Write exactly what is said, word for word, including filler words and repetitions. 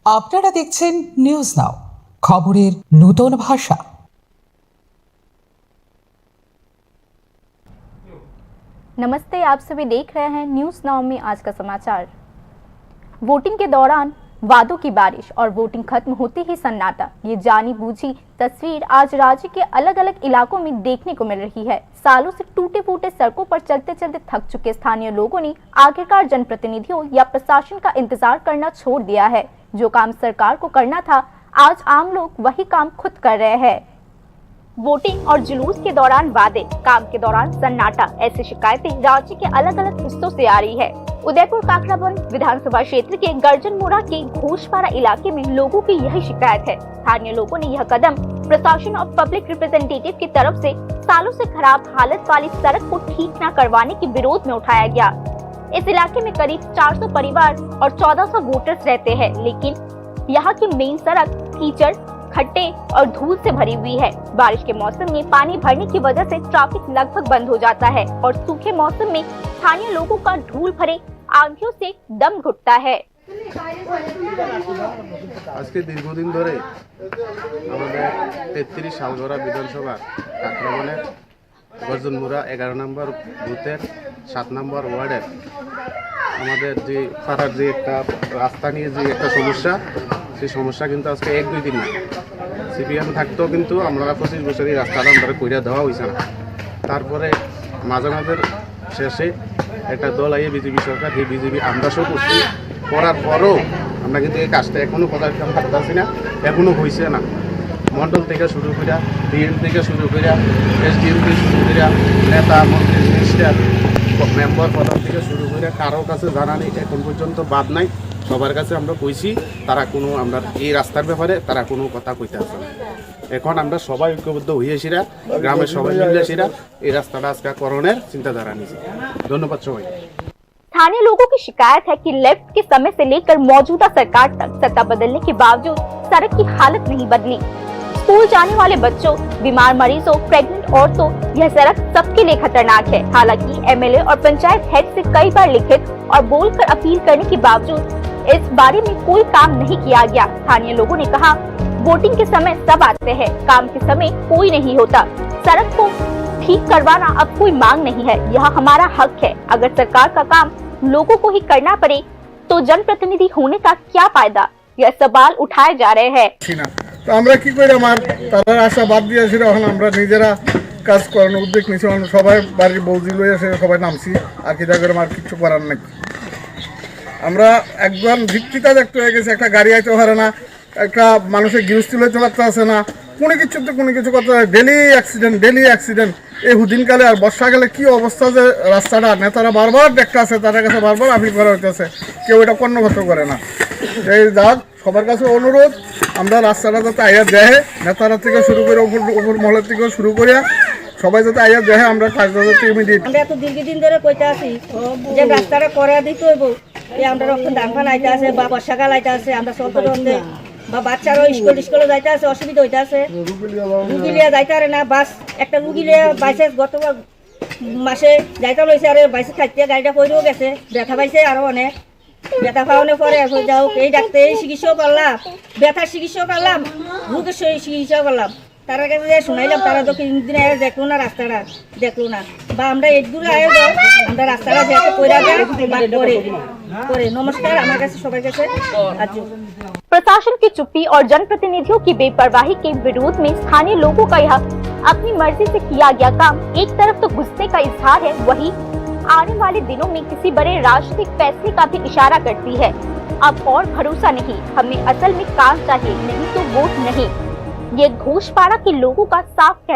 আপনারা দেখছেন news now, খবরের নূতন ভাষা। नमस्ते, आप सभी देख रहे हैं न्यूज़ नाउ में आज का समाचार। वोटिंग के दौरान वादों की बारिश और वोटिंग खत्म होते ही सन्नाटा, ये जानी बूझी तस्वीर आज राज्य के अलग-अलग इलाकों में देखने को मिल रही है। सालों से टूटे-फूटे सड़कों पर चलते-चलते थक चुके स्थानीय लोगों ने आखिरकार जनप्रतिनिधियों या प्रशासन का इंतजार करना छोड़ दिया है। जो काम सरकार को करना था, आज आम लोग वही काम खुद कर रहे हैं। वोटिंग और जुलूस के दौरान वादे, काम के दौरान सन्नाटा, ऐसी शिकायतें राज्य के अलग-अलग हिस्सों से आ रही है। उदयपुर काकराबंद विधानसभा क्षेत्र के गर्जनमुरा के घोषपारा इलाके में लोगों की यही शिकायत है। स्थानीय लोगों ने यह कदम प्रशासन और पब्लिक रिप्रेजेंटेटिव की तरफ से सालों से खराब हालत वाली सड़क को ठीक न करवाने के विरोध में उठाया गया। इस इलाके में करीब चार सौ परिवार और चौदह सौ वोटर्स रहते हैं, लेकिन यहाँ की मेन सड़क कीचड़, खड्डे और धूल से भरी हुई है। बारिश के मौसम में पानी भरने की वजह से ट्रैफिक लगभग बंद हो जाता है और सूखे मौसम में स्थानीय लोगों का धूल भरे आंखों से दम घुटता है। আজকে দীর্ঘদিন ধরে আমাদের তেত্রিশ শালগড়া বিধানসভার কাকরাবনের গর্জনমুড়া এগারো নম্বর বুথের সাত নম্বর ওয়ার্ডের আমাদের যে পাড়ার যে একটা রাস্তা নিয়ে যে একটা সমস্যা, সেই সমস্যা কিন্তু আজকে এক দুই দিন না। সিপিএম থাকতেও কিন্তু আমরা পঁচিশ বছর এই রাস্তাটা আমরা কইরা দেওয়া হয়েছে না। তারপরে মাঝে মাঝে শেষে একটা দল আইয়ে বিজেপি সরকার, সেই বিজেপি আমরা সব করছি, করার পরও আমরা কিন্তু এই কাজটা এখনো কথা দিতাম পারতাছি না, এখনো হইছে না। মন্ডল থেকে শুরু করে, ডিএম থেকে শুরু করে, এসডিএম থেকে শুরু করে, নেতা, মন্ত্রী, মিনিস্টার, মেম্বার প্রধান থেকে শুরু করে কারো কাছে জানা নেই, এখন পর্যন্ত বাদ নাই। সবার কাছে আমরা কইছি, তারা কোনো, আমরা এই রাস্তার ব্যাপারে তারা কোনো কথা কইতে আসে না। এখন আমরা সবাই ঐক্যবদ্ধ হইয়াছিরা, গ্রামের সবাই মিলেছিরা এই রাস্তাটা আজকে করণের চিন্তাধারা নিয়েছি। ধন্যবাদ সবাই। स्थानीय लोगों की शिकायत है कि लेफ्ट के समय से लेकर मौजूदा सरकार तक सत्ता बदलने के बावजूद सड़क की हालत नहीं बदली। स्कूल जाने वाले बच्चों, बीमार मरीजों, प्रेग्नेंट औरतों, यह सड़क सबके लिए खतरनाक है। हालांकि एमएलए और पंचायत हेड से कई बार लिखित और बोलकर अपील करने के बावजूद इस बारे में कोई काम नहीं किया गया। स्थानीय लोगों ने कहा, वोटिंग के समय सब आते हैं, काम के समय कोई नहीं होता। सड़क को ठीक करवाना अब कोई मांग नहीं है, यह हमारा हक है। अगर सरकार का काम लोगों को ही करना पड़े, तो जनप्रतिनिधि होने का क्या फायदा? यह सवाल उठाए जा रहे हैं। ছি না। তো আমরা কি করি, আমার তারা আশা বাদ দিয়েছি, এখন আমরা নিজেরা কাজ করানোর উদ্যোগ নিয়েছি। এখন সবাই বাড়ির বৌদি লই আছে, সবাই নামছি, আর কি, যা করে আমার কিচ্ছু করার নেই। আমরা একদম ভিত্তিটা দেখতে হয়ে গেছে, একটা গাড়ি আইতে পারে না, একটা মানুষের গৃহস্থী লইতে পারতে আছে না, কোনো কিছুতে কোনো কিছু করতে পারে, ডেলি অ্যাক্সিডেন্ট, ডেলি অ্যাক্সিডেন্ট। এই হুদিনকালে আর বর্ষাকালে কি অবস্থা যে রাস্তাটা, নেতারা বারবার দেখতে আছে, তাদের কাছে বারবার আপিল করা হইতেছে, কেউ এটা কর্ণপাত করে না। এই যাক, সবার কাছে অনুরোধ, আমরা রাস্তাটা যাতে আইয়া দেয়, নেতারা থেকে শুরু করে উপর, উপর মহলের থেকে শুরু করে সবাই যাতে আইয়া দেয়, আমরা কাজটা যাতে ইমিডিয়েট। আমরা এত দীর্ঘদিন ধরে কইতে আছি যে রাস্তাটা করে দিতে হইব। এই আমরা রক্ত ধান ফান আইতে আছে বা বর্ষাকাল আইতে আছে, আমরা চলতে চলতে বা বাচ্চারও স্কুল টিস্কুলে যাইতে আছে, অসুবিধা হইতে আছে। রুগী লিয়া যাইতে পারে না, বাস একটা রুগী লিয়া বাইসে গত মাসে যাইতে লইছে, আরে বাইসে থাকতে গাড়িটা পড়েও গেছে, ব্যথা পাইছে আরো অনেক। ব্যথা পাওয়ানোর পরে এখন যাও, এই ডাক্তার এই চিকিৎসাও করলাম, ব্যথার চিকিৎসাও করলাম, রোগের সহি চিকিৎসাও করলাম। তারা কাছে যে শুনাইলাম, তারা তো তিন দিন আগে দেখলো না রাস্তাটা, দেখলো না। বা আমরা এক দূরে আগে যাই, আমরা রাস্তাটা দেখে কইরা দেয়, বা করে, করে। নমস্কার, আমার কাছে সবার কাছে আজ। प्रशासन की चुप्पी और जनप्रतिनिधियों की बेपरवाही के विरोध में स्थानीय लोगों का यह अपनी मर्जी से किया गया काम एक तरफ तो गुस्से का इजहार है, वहीं आने वाले दिनों में किसी बड़े राजनीतिक फैसले का भी इशारा करती है। अब और भरोसा नहीं, हमें असल में काम चाहिए, नहीं तो वोट नहीं। ये घोषपाड़ा के लोगों का साफ कहना